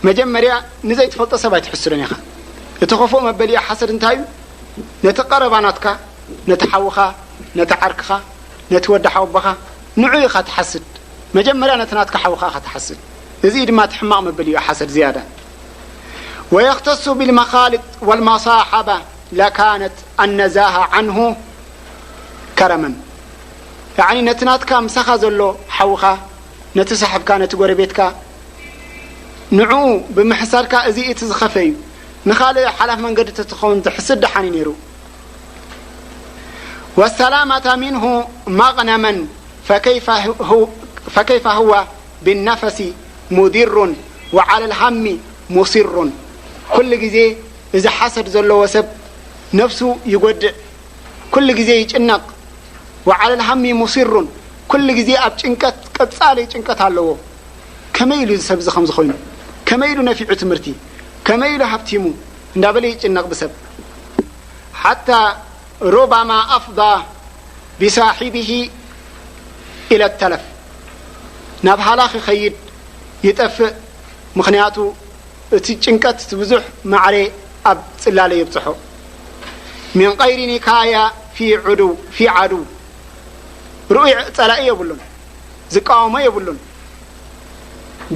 መጀመርያ ንዘይትፈልጦ ሰብ ኣይትሕስዶን ኢኻ። እቲ ክፉእ መበሊኡ ሓሰድ እንታይ እዩ? ነቲ ቀረባ ናትካ፣ ነቲ ሓውኻ፣ ነቲ ዓርክኻ፣ ነቲ ወዲ ሓወቦኻ፣ ንዑ ኢኻ ትሓስድ። መጀመርያ ነቲ ናትካ ሓውኻ ኢኻ ትሓስድ። እዚ ድማ እቲ ሕማቕ መበሊኡ ሓሰድ ዝያዳ። ويختص بالمخالط والمصاحبة لكانت النزاهة عنه كرما. ያዕኒ ነቲ ናትካ ምሳኻ ዘሎ ሓውኻ፣ ነቲ ሳሕብካ፣ ነቲ ጎረቤትካ፣ ንዕኡ ብምሕሳድካ፣ እዚ እቲ ዝኸፈ እዩ። ንኻልእ ሓላፍ መንገዲ ተትኸውን ትሕስድ ደሓን እዩ ነይሩ። والسلامة منه مغنما فكيف هو، فكيف هو بالنفس مضر وعلى الهم مصر. ኩሉ ግዜ እዚ ሓሰድ ዘለዎ ሰብ ነፍሱ ይጎድእ፣ ኩሉ ግዜ ይጭነቕ። وعلى الهم مصر، ኩሉ ግዜ ኣብ ጭንቀት፣ ቀጻሊ ጭንቀት ኣለዎ። ከመይ ኢሉ እዚ ሰብ እዚ ከምዚ ኮይኑ? ከመይ ኢሉ ነፊዑ ትምህርቲ? ከመይ ኢሉ ሃብቲሙ? እንዳበለ ይጭነቕ ብሰብ። حتى ربما أفضى بصاحبه إلى التلف، ናብ ሃላኽ ይኸይድ፣ ይጠፍእ። ምኽንያቱ እቲ ጭንቀት፣ እቲ ብዙሕ ማዕረ ኣብ ጽላለ የብጽሖ። من غير نكاية في عدو، في عدو، ርኡይ ጸላኢ የብሉን፣ ዝቃወሞ የብሉን።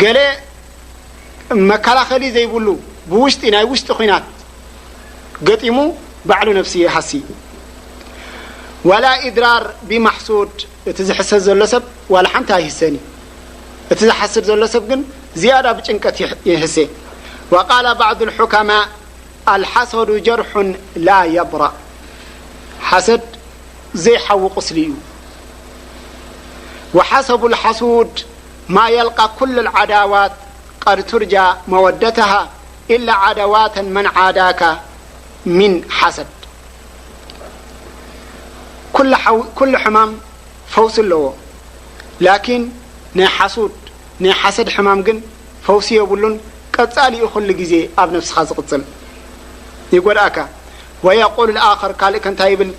ገለ መከላኸሊ ዘይብሉ፣ ብውሽጢ፣ ናይ ውሽጢ ኲናት ገጢሙ ባዕሉ ነፍሲ ይሃሲ። ولا إضرار بمحسود، እቲ ዝሕሰድ ዘሎ ሰብ ዋላ ሓንቲ ኣይህሰን እዩ። እቲ ዝሓስድ ዘሎ ሰብ ግን ዝያዳ ብጭንቀት ይሕ-፣ ይህሰ። وقال بعض الحكماء: الحسد جرح لا يبرأ. ሓሰድ ዘይሓዊ ቁስሊ እዩ። وحسب الحسود ما يلقى كل العداوات قد ترجى مودتها إلا عداوات من عاداك من حسد. ኩሉ ሓው-፣ ኩሉ ሕማም ፈውሲ ኣለዎ። ላኪን ናይ ሓሱድ፣ ናይ ሓሰድ ሕማም ግን ፈውሲ የብሉን። ቀጻሊ እዩ ኩሉ ግዜ ኣብ ነፍስኻ ዝቕጽል፣ ይጎድኣካ። ويقول الآخر، ካልእ ከ እንታይ ይብል?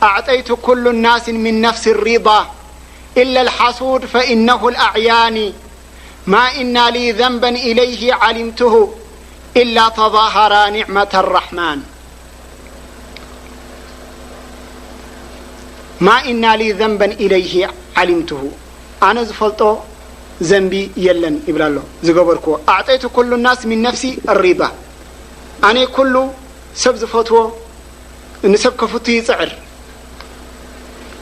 أعطيت كل الناس من نفسي الرضا إلا الحسود فإنه الأعياني ما إن لي ذنبا إليه علمته إلا تظاهرا نعمة الرحمن. ما إن لي ذنبا إليه علمته. ኣነ ዝፈልጦ ዘንቢ የለን ይብል ኣሎ ዝገበርክዎ። أعطيت كل الناس من نفسي الرضا. ኣነ ኩሉ ሰብ ዝፈትዎ ንሰብ ከፍቱ ይጽዕር።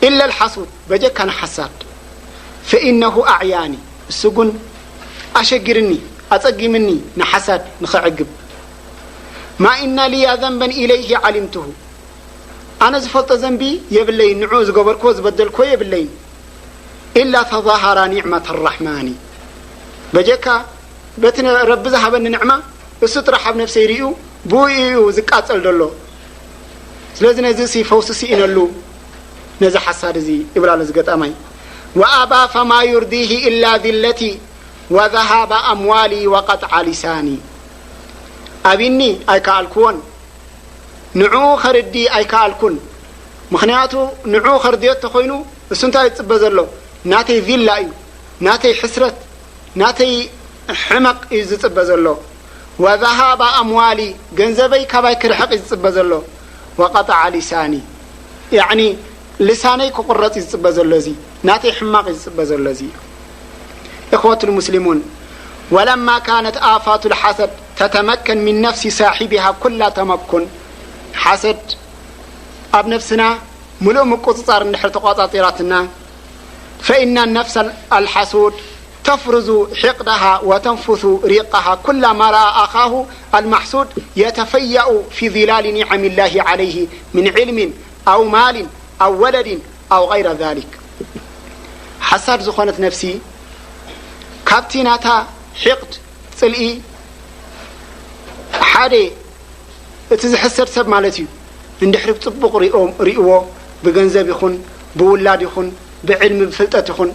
إلا الحسود، በጀካ ንሓሳድ። فإنه أعياني، እሱ ግን ኣሸጊርኒ፣ ኣጸጊምኒ ንሓሳድ ንኸዕግብ። ما إن لي ذنبا إليه علمته، ኣነ ዝፈልጦ ዘንቢ የብለይን፣ ንዑ ዝገበርክዎ ዝበደልክዎ የብለይን። إلا تظاهرا نعمة الرحمن، በጀካ በቲ ነ-፣ ረቢ ዝሃበኒ ንዕማ እሱ ጥራሕ ኣብ ነፍሰይ ርእዩ፣ ብኡ እዩ ዝቃጸል ዘሎ። ስለዚ ነዚ ሲ ፈውሲ ስኢነሉ ነዚ ሓሳድ እዚ ይብል ኣሎ እዚ ገጣማይ። وأبى فما يرضيه إلا ذلتي وذهاب أموالي وقطع لساني። ኣቢኒ ኣይከኣልክዎን፣ ንዕኡ ኸርዲ ኣይከኣልኩን። ምኽንያቱ ንዕኡ ኸርድዮ እንተኾይኑ እሱ እንታይ እዩ ዝጽበ ዘሎ? ናተይ ዚላ እዩ፣ ናተይ ሕስረት፣ ናተይ ሕመቕ እዩ ዝጽበ ዘሎ። وذهاب أموالي، ገንዘበይ ካባይ ክርሕቕ እዩ ዝጽበ ዘሎ። وقطع لساني، ያዕኒ ልሳነይ ክቑረጽ እዩ ዝጽበ ዘሎ። እዚ ናተይ ሕማቕ እዩ ዝጽበ ዘሎ። እዚ إخوة المسلمون، ولما كانت آفات الحسد تتمكن من نفس صاحبها كل تمكن، ሓሰድ ኣብ ነፍስና ምሉእ ምቁጽጻር እንድሕር ተቋጻጺራትና፣ فإن النفس الحسود تفرز حقدها وتنفث ريقها كلما رأى أخاه المحسود يتفيأ في ظلال نعم الله عليه من علم أو مال أو ولد أو غير ذلك. ሓሳድ ዝኾነት ነፍሲ ካብቲ ናታ ሒቕድ፣ ጽልኢ፣ ሓደ እቲ ዝሕሰድ ሰብ ማለት እዩ። እንድሕሪ ብጽቡቕ ሪኦ-፣ ሪእዎ፣ ብገንዘብ ይኹን፣ ብውላድ ይኹን፣ ብዕልሚ፣ ብፍልጠት ይኹን፣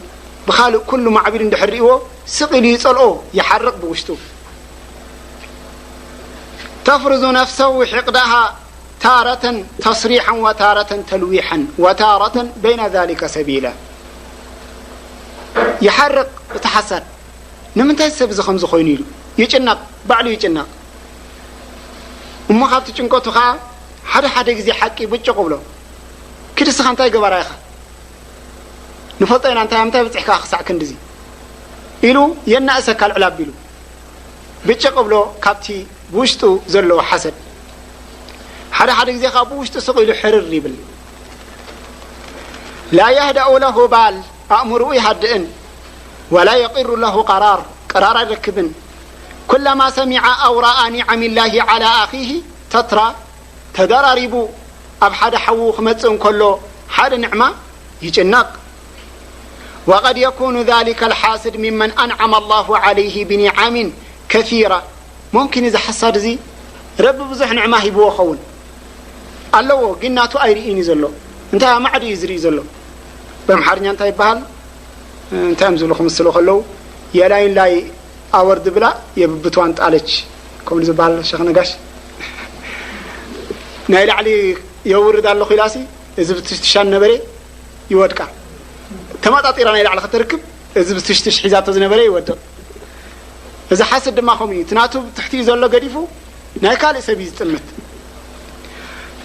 ብኻልእ ኩሉ ማዕቢሉ እንድሕሪ ሪእዎ፣ ስቕ ኢሉ ይጸልኦ፣ ይሓርቕ ብውሽጡ። تفرز نفسه حقدها تارة تصريحا وتارة تلويحا وتارة بين ذلك سبيلا. ይሓርቕ እቲ ሓሳድ። ንምንታይ ሰብ እዚ ከምዚ ኮይኑ ኢሉ? ይጭነቕ፣ ባዕሉ ይጭነቕ። እሞ ካብቲ ጭንቀቱ ኸዓ ሓደ ሓደ ግዜ ሓቂ ብጭቕ ብሎ፣ "ኪድ እስኻ እንታይ ገባራ ኢኻ? ንፈልጦ ኢና እንታይ፣ እንታይ በጺሕካ ክሳዕ ክንድዚ?" ኢሉ የናእሰካ ልዕል ኣቢሉ። ብጭቕ ብሎ ካብቲ ብውሽጡ ዘለዎ ሓሰድ። ሓደ ሓደ ግዜ ኸዓ ብውሽጡ ስቕ ኢሉ ሕርር ይብል። ላ የህደኡ ለሁ ባል፣ ኣእምርኡ ይሃድእን። ወላ የቂሩ ለሁ ቀራር፣ ቀራር ኣይረክብን። ኩለማ ሰሚዐ ኣው ረኣ ኒዓሚላሂ ዓላ ኣኺሂ ተትራ፣ ተደራሪቡ ኣብ ሓደ ሓዉ ክመጽእ እንከሎ ሓደ ንዕማ ይጭነቕ። ወቀድ የኩኑ ዛሊከ ልሓስድ ሚመን ኣንዓመ ኣላሁ ዓለይሂ ብኒዓሚን ከሲራ። ሙምኪን እዚ ሓሳድ እዚ ረቢ ብዙሕ ንዕማ ሂብዎ ኸውን ኣለዎ፣ ግን ናቱ ኣይርእን እዩ ዘሎ። እንታይ ኣማዕድ እዩ ዝርኢ ዘሎ? ብኣምሓርኛ እንታይ ይበሃል? እንታይ እዮም ዝብሉ ክምስሉ ከለዉ፣ የላይን ላይ ኣወርድ ብላ የብብትዋን ጣለች፣ ከምኡ ዝበሃል ሸኽ ነጋሽ። ናይ ላዕሊ የውርድ ኣለኹ ኢላሲ፣ እዚ ብትሽትሻን ነበረ ይወድቃ። ተመጣጢራ ናይ ላዕሊ ከተርክብ፣ እዚ ብትሽትሽ ሒዛቶ ዝነበረ ይወድቕ። እዚ ሓስድ ድማ ከምኡ እዩ። እቲ ናቱ ትሕቲኡ ዘሎ ገዲፉ ናይ ካልእ ሰብ እዩ ዝጥምት።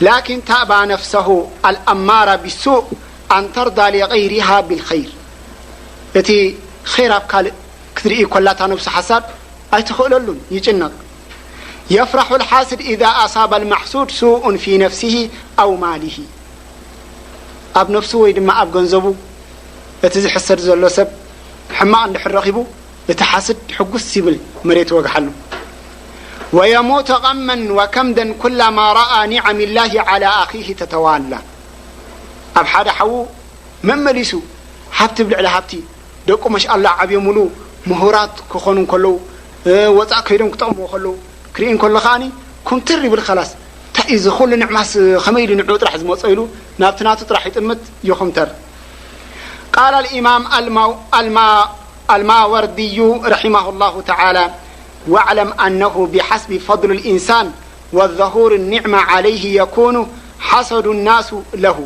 ላኪን ታእባ ነፍሰሁ ኣልኣማራ ቢሱእ ኣን ተርዳ ሊገይሪሃ ቢልኸይር። እቲ ኸይር ኣብ ካልእ ክትርኢ ኮላ እታ ነብሱ ሓሳድ ኣይትኽእለሉን፣ ይጭነቕ። የፍራሑ ልሓስድ ኢዛ ኣሳበ ልማሕሱድ ሱኡን ፊ ነፍሲሂ ኣው ማሊሂ። ኣብ ነፍሱ ወይ ድማ ኣብ ገንዘቡ እቲ ዝሕሰድ ዘሎ ሰብ ሕማቕ እንድሕር ረኺቡ፣ እቲ ሓስድ ሕጉስ ይብል፣ መሬት ይወግሓሉ። ወየሙቱ ቐመን ወከምደን ኩላማ ረኣ ኒዓሚላሂ ዓላ ኣኺሂ ተተዋላ። ኣብ ሓደ ሓዉ መመሊሱ ሃብቲ ብልዕሊ ሃብቲ፣ ደቁ መሽኣላ ዓብዮምሉ፣ ምሁራት ክኾኑ እንከለዉ፣ እ፣ ወጻእ ከይዶም ክጠቕምዎ ከለዉ ክርኢ እንከሎ ከኣኒ ኩምትር ይብል። ኸላስ፣ እንታይ እዩ እዚ ኩሉ ንዕማስ፣ ከመይ ኢሉ ንዕኡ ጥራሕ ዝመጾ ኢሉ ናብቲ ናቱ ጥራሕ ይጥምት፣ ይኹምተር። ቃል ኣልኢማም ኣልማው-፣ ኣልማ-፣ ኣልማወርድዩ ረሒማሁ ላሁ ተዓላ፣ "ዋዕለም ኣነሁ ቢሓስቢ ፈድሉ ልኢንሳን ወዘሁር ኒዕማ ዓለይህ የኩኑ ሓሰዱ ናሱ ለሁ።"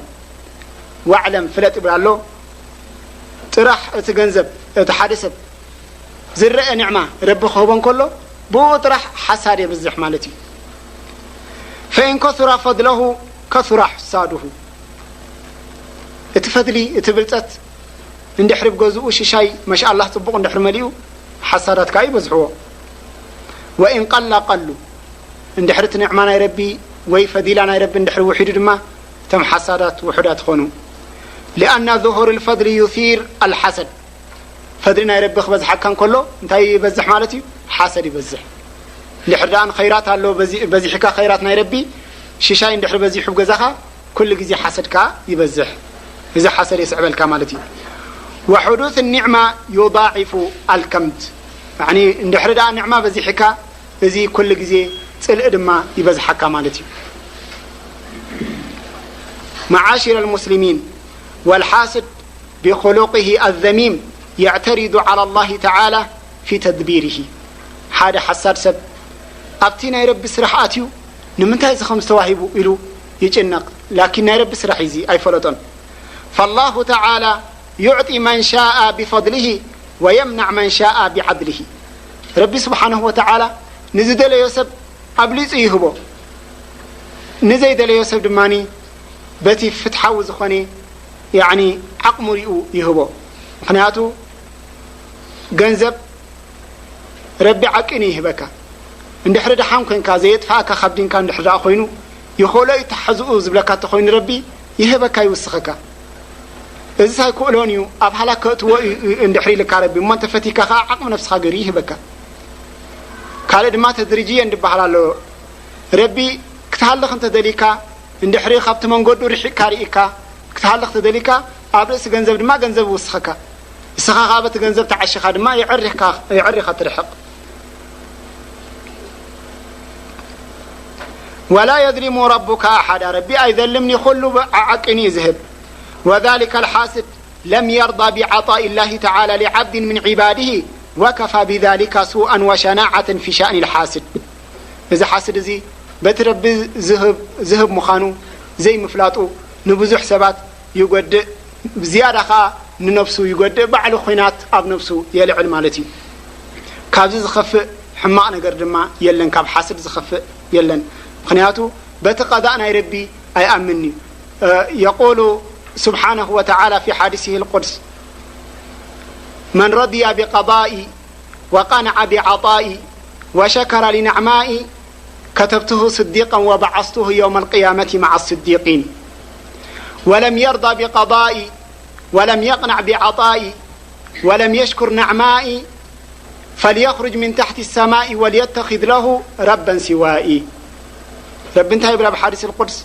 ዋዕለም፣ ፍለጥ ይብል ኣሎ። ጥራሕ እቲ ገንዘብ፣ እቲ ሓደ ሰብ ዝረአ ኒዕማ ረቢ ክህቦ እንከሎ፣ ብኡ ጥራሕ ሓሳድ የብዝሕ ማለት እዩ። ፈኢን ከሱራ ፈድለሁ ከሱራ ሕሳድሁ። እቲ ፈድሊ፣ እቲ ብልጸት እንድሕሪ ብገዝኡ ሽሻይ መሻኣላህ ጽቡቕ እንድሕሪ መሊኡ፣ ሓሳዳት ከኣ ይበዝሕዎ። ወኢን ቀላ ቀሉ። እንድሕሪ እቲ ኒዕማ ናይ ረቢ ወይ ፈዲላ ናይ ረቢ እንድሕሪ ውሒዱ ድማ፣ እቶም ሓሳዳት ውሑዳት ይኾኑ። ሊኣና ዙሁር ልፈድሊ ዩሲር ኣልሓሰድ። ፈድሊ ናይ ረቢ ክበዝሓካ እንከሎ እንታይ ይበዝሕ ማለት እዩ? ሓሰድ ይበዝሕ። እንድሕር ደኣ ንኸይራት ኣሎ፣ በዚ-፣ በዚሕካ ኸይራት ናይ ረቢ፣ ሽሻይ እንድሕር በዚሑ ኣብ ገዛኻ፣ ኩሉ ግዜ ሓሰድ ከኣ ይበዝሕ። እዚ ሓሰድ የስዕበልካ ማለት እዩ። ወሑዱስ ኒዕማ ዩዳዒፉ ኣልከምድ። ያዕኒ እንድሕሪ ደኣ ኒዕማ በዚሕካ፣ እዚ ኩሉ ግዜ ጽልኢ ድማ ይበዝሓካ ማለት እዩ። መዓሽረ ልሙስሊሚን፣ ወልሓስድ ብኹሉቅሂ ኣዘሚም የዕተሪዱ ዓላ ላሂ ተዓላ ፊ ተድቢርሂ። ሓደ ሓሳድ ሰብ ኣብቲ ናይ ረቢ ስራሕ ኣትዩ፣ ንምንታይ እዚ ከምዚ ተዋሂቡ ኢሉ ይጭነቕ። ላኪን ናይ ረቢ ስራሕ እዩ እዚ፣ ኣይፈለጦን። ፈላሁ ተዓላ ዩዕጢ መን ሻኣ ቢፈድሊሂ ወየምናዕ መን ሻኣ ቢዓድሊሂ። ረቢ ስብሓነሁ ወተዓላ ንዝደለዮ ሰብ ኣብሊጹ ይህቦ፣ ንዘይደለዮ ሰብ ድማ በቲ ፍትሓዊ ዝኾነ፣ ያዕኒ፣ ዓቕሙ ሪኡ ይህቦ። ምኽንያቱ ገንዘብ ረቢ ዓቂኑ ይህበካ። እንድሕሪ ደሓን ኮንካ፣ ዘየጥፍኣካ ካብ ዲንካ እንድሕሪ ደኣ ኮይኑ፣ ይኽእሎ እዩ ተሓዝኡ ዝብለካ እንተኾይኑ ረቢ ይህበካ፣ ይውስኸካ። እዚስ ኣይክእሎን እዩ፣ ኣብ ሃላክ ከእትዎ እዩ፣ እዩ እንድሕሪ ኢልካ ረቢ፣ እሞ እንተፈቲካ ከኣ ዓቕሚ ነፍስኻ ገይሩ ይህበካ። ካልእ ድማ ተድሪጅየን ዝበሃል ኣሎ። ረቢ ክትሃልኽ እንተደሊካ፣ እንድሕሪ ካብቲ መንገዱ ርሒቕካ ርኢካ ክትሃልኽ ተደሊካ፣ ኣብ ርእሲ ገንዘብ ድማ ገንዘብ ይውስኸካ። ንስኻ ኸኣ በቲ ገንዘብ ተዓሺኻ ድማ የዕሪኻ፣ የዕሪኻ ትርሕቕ። ወላ የዝሊሙ ረቡካ ኣሓዳ፣ ረቢ ኣይዘልምን እዩ፣ ኩሉ ዓዓቂኑ እዩ ዝህብ። ወዛሊከ ልሓስድ ለም የርዳ ቢዓጣኢ ላሂ ተዓላ ሊዓብድን ምን ዒባድሂ ወከፋ ቢዛሊካ ሱኣን ወሸናዓተን ፊ ሻእኒ ልሓስድ። እዚ ሓስድ እዚ በቲ ረቢ ዝህብ፣ ዝህብ ምዃኑ ዘይምፍላጡ ንብዙሕ ሰባት ይጎድእ፣ ብዝያዳ ኸኣ ንነፍሱ ይጎድእ፣ ባዕሉ ኹናት ኣብ ነፍሱ የልዕል ማለት እዩ። ካብዚ ዝኸፍእ ሕማቕ ነገር ድማ የለን፣ ካብ ሓስድ ዝኸፍእ የለን። ምኽንያቱ በቲ ቀዳእ ናይ ረቢ ኣይኣምንን'ዩ። የቁሉ ስብሓነሁ ወተዓላ ፊ ሓዲሲሂ ልቁድስ፣ መን ረድያ ቢቀዳኢ ወቀነዐ ቢዓጣኢ ወሸከረ ሊነዕማኢ ከተብትሁ ስዲቀን ወበዓስቱሁ የውመ ልቅያመቲ መዓ ስዲቂን ወለም የርዳ ቢቀዳኢ ወለም የቅነዕ ቢዓጣኢ ወለም የሽኩር ነዕማኢ ፈልየኽሩጅ ምን ታሕቲ ሰማኢ ወልየተኺዝ ለሁ ረበን ሲዋኢ። ረቢ እንታይ ይብል ኣብ ሓዲስ ልቁድስ?